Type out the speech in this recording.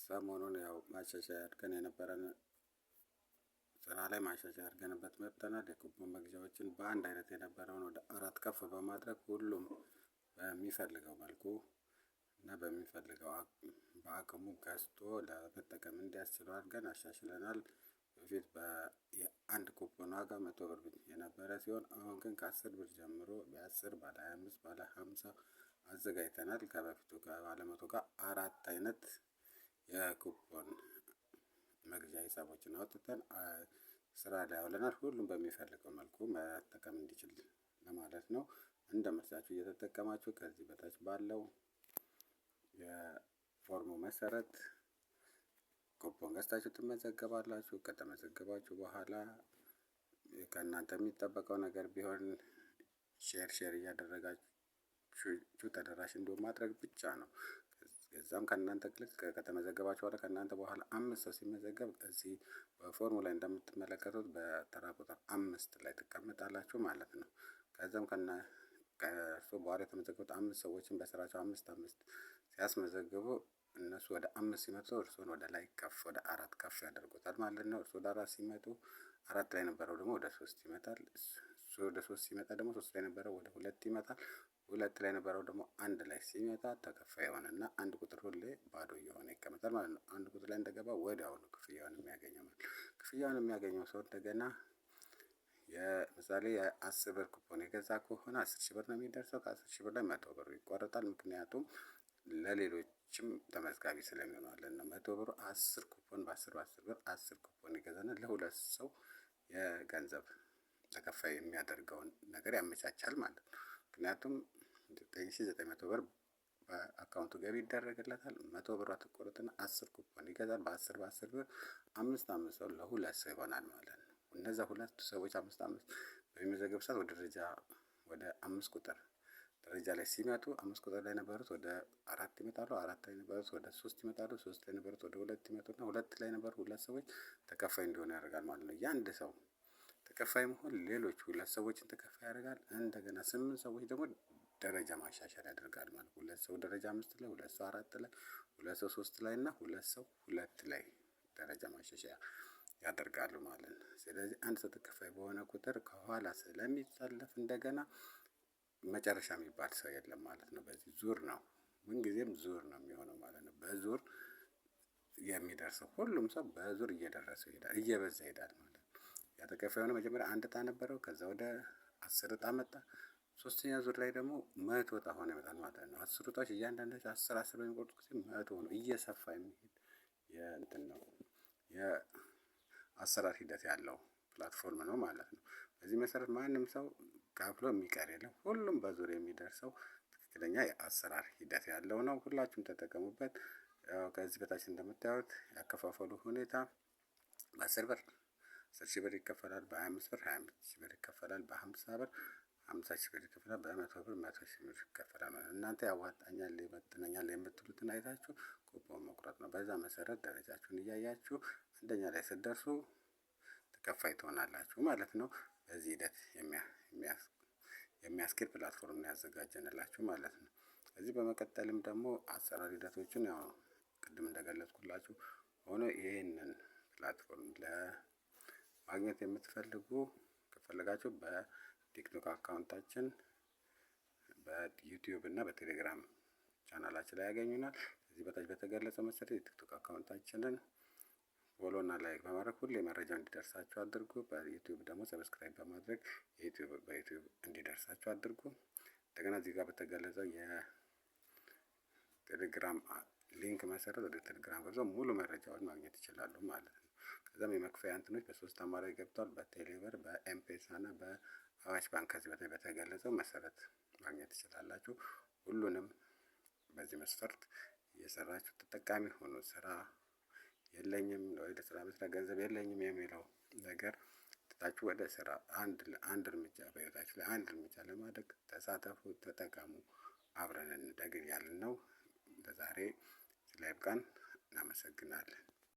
ሰሞኑን ያው ማሻሻያ አድርገን የነበረን ስራ ላይ ማሻሻያ አድርገንበት መጥተናል። የኩፖን መግዣዎችን በአንድ አይነት የነበረውን ወደ አራት ከፍ በማድረግ ሁሉም በሚፈልገው መልኩ እና በሚፈልገው በአቅሙ ገዝቶ ለመጠቀም እንዲያስችለው አድርገን አሻሽለናል። በፊት የአንድ ኩፖን ዋጋ 100 ብር የነበረ ሲሆን አሁን ግን ከ10 ብር ጀምሮ የ10፣ ባለ 25፣ ባለ 50 አዘጋጅተናል። ከበፊቱ ከባለ 100 ጋር አራት አይነት የኩፖን መግዣ ሂሳቦችን አውጥተን ስራ ላይ አውለናል። ሁሉም በሚፈልገው መልኩ መጠቀም እንዲችል ለማለት ነው። እንደ ምርጫችሁ እየተጠቀማችሁ ከዚህ በታች ባለው የፎርሙ መሰረት ኩፖን ገዝታችሁ ትመዘገባላችሁ። ከተመዘገባችሁ በኋላ ከእናንተ የሚጠበቀው ነገር ቢሆን share share እያደረጋችሁ ተደራሽ እንዲሆን ማድረግ ብቻ ነው። ከዛም ከእናንተ ልክ ከተመዘገባችሁ በኋላ ከእናንተ በኋላ አምስት ሰው ሲመዘገብ እዚህ በፎርሙ ላይ እንደምትመለከቱት በተራ ቁጥር 5 ላይ ትቀመጣላችሁ ማለት ነው። ከዛም ከእርሱ በኋላ የተመዘገቡት አምስት ሰዎችን በስራቸው አምስት አምስት ሲያስመዘግቡ እነሱ ወደ አምስት ሲመጡ እርስዎን ወደ ላይ ከፍ ወደ አራት ከፍ ያደርጉታል ማለት ነው። እርስዎ ወደ አራት ሲመጡ አራት ላይ የነበረው ደግሞ ወደ ሶስት ይመጣል። እሱ ወደ ሶስት ሲመጣ ደግሞ ሶስት ላይ የነበረው ወደ ሁለት ይመጣል። ሁለት ላይ የነበረው ደግሞ አንድ ላይ ሲመጣ ተከፋይ ይሆንና አንድ ቁጥር ሁሌ ባዶ እየሆነ ይቀመጣል ማለት ነው። አንድ ቁጥር ላይ እንደገባ ወዲያውኑ ክፍያውን የሚያገኘው ማለት ነው። ክፍያውን የሚያገኘው ሰው እንደገና የምሳሌ የ10 ብር ኩፖን የገዛ ከሆነ 10,000 ብር ነው የሚደርሰው። ከ10,000 ብር ላይ 100 ብሩ ይቆረጣል። ምክንያቱም ለሌሎችም ተመዝጋቢ ስለሚሆን ማለት ነው። 100 ብሩ 10 ኩፖን በ10 በ10 ብር 10 ኩፖን ይገዛና ለሁለት ሰው የገንዘብ ተከፋይ የሚያደርገውን ነገር ያመቻቻል ማለት ነው። ምክንያቱም 9,900 ብር በአካውንቱ ገቢ ይደረግለታል። 100 ብሯ ትቆረጥና 10 ኩፖን ይገዛል። በ10 በ10 ብር አምስት አምስት ሰው ለሁለት ሰው ይሆናል ማለት ነው። እነዛ ሁለቱ ሰዎች አምስት አምስት በሚመዘገብ ሰዓት ወደ ደረጃ ወደ አምስት ቁጥር ደረጃ ላይ ሲመጡ አምስት ቁጥር ላይ የነበሩት ወደ አራት ይመጣሉ። አራት ላይ የነበሩት ወደ ሶስት ይመጣሉ። ሶስት ላይ የነበሩት ወደ ሁለት ይመጡና ሁለት ላይ የነበሩ ሁለት ሰዎች ተከፋይ እንዲሆኑ ያደርጋል ማለት ነው። የአንድ ሰው ተከፋይ መሆን ሌሎች ሁለት ሰዎችን ተከፋይ ያደርጋል። እንደገና ስምንት ሰዎች ደግሞ ደረጃ ማሻሻል ያደርጋል ማለት ነው። ሁለት ሰው ደረጃ አምስት ላይ፣ ሁለት ሰው አራት ላይ፣ ሁለት ሰው ሶስት ላይ እና ሁለት ሰው ሁለት ላይ ደረጃ ማሻሻያ ያደርጋሉ ማለት ነው። ስለዚህ አንድ ሰው ተከፋይ በሆነ ቁጥር ከኋላ ስለሚሰለፍ እንደገና መጨረሻ የሚባል ሰው የለም ማለት ነው። በዚህ ዙር ነው፣ ምንጊዜም ዙር ነው የሚሆነው ማለት ነው። በዙር የሚደርሰው ሁሉም ሰው በዙር እየደረሰው ይሄዳል፣ እየበዛ ይሄዳል ማለት ነው። ያ ተከፋይ የሆነ መጀመሪያ አንድ እጣ ነበረው፣ ከዛ ወደ 10 እጣ መጣ። ሶስተኛ ዙር ላይ ደግሞ 100 እጣ ሆነ ይመጣል ማለት ነው። 10 እጣዎች እያንዳንዳቸው 10 10 በሚቆርጡ ጊዜ 100 ነው፣ እየሰፋ የሚሄድ የእንትን ነው፣ የአሰራር ሂደት ያለው platform ነው ማለት ነው። በዚህ መሰረት ማንም ሰው ከፍሎ የሚቀር የለም። ሁሉም በዙር የሚደርሰው ትክክለኛ የአሰራር ሂደት ያለው ነው። ሁላችሁም ተጠቀሙበት። ያው ከዚህ በታች እንደምታዩት ያከፋፈሉ ሁኔታ በ10 ብር 10,000 ብር ይከፈላል። በ25 ብር 25,000 ብር ይከፈላል። በ50 ብር 50,000 ብር ይከፈላል። በ100 ብር 100,000 ብር ይከፈላል ማለት ነው። እናንተ ያዋጣኛል፣ ይመጥነኛል የምትሉትን አይታችሁ ኩፖን መቁረጥ ነው። በዛ መሰረት ደረጃችሁን እያያችሁ አንደኛ ላይ ስትደርሱ ተከፋይ ትሆናላችሁ ማለት ነው። በዚህ ሂደት የሚያስኬድ platform ነው ያዘጋጀንላችሁ ማለት ነው። ከዚህ በመቀጠልም ደግሞ አሰራር ሂደቶችን ያው ቅድም እንደገለጽኩላችሁ ሆኖ ይህንን platform ለማግኘት የምትፈልጉ ከፈለጋችሁ በቲክቶክ account ኣችን፣ በዩቲዩብ እና በቴሌግራም ቻናላችን ላይ ያገኙናል። ከዚህ በታች በተገለጸው መሰረት የቲክቶክ account ኣችንን follow እና like በማድረግ ሁሌ መረጃ እንዲደርሳችሁ አድርጉ። በዩቲዩብ ደግሞ subscribe በማድረግ በዩቲዩብ እንዲደርሳችሁ አድርጉ። እንደገና እዚህ ጋር በተገለጸው የቴሌግራም link መሰረት ወደ ቴሌግራም ገብተው ሙሉ መረጃውን ማግኘት ይችላሉ ማለት ነው። ከዛም የመክፈያ እንትኖች በሶስት አማራጭ ገብቷል። በቴሌብር፣ በኤምፔሳ እና በአዋሽ ባንክ ከዚህ በታች በተገለጸው መሰረት ማግኘት ትችላላችሁ። ሁሉንም በዚህ መስፈርት እየሰራችሁ ተጠቃሚ ሆኑ። ስራ የለኝም ወይ ለስራ መስሪያ ገንዘብ የለኝም የሚለው ነገር ትታችሁ ወደ ስራ አንድ አንድ እርምጃ በህይወታችሁ ላይ አንድ እርምጃ ለማደግ ተሳተፉ፣ ተጠቀሙ፣ አብረን እንደግ ያልን ነው። ለዛሬ ስለ ይብቃን። እናመሰግናለን።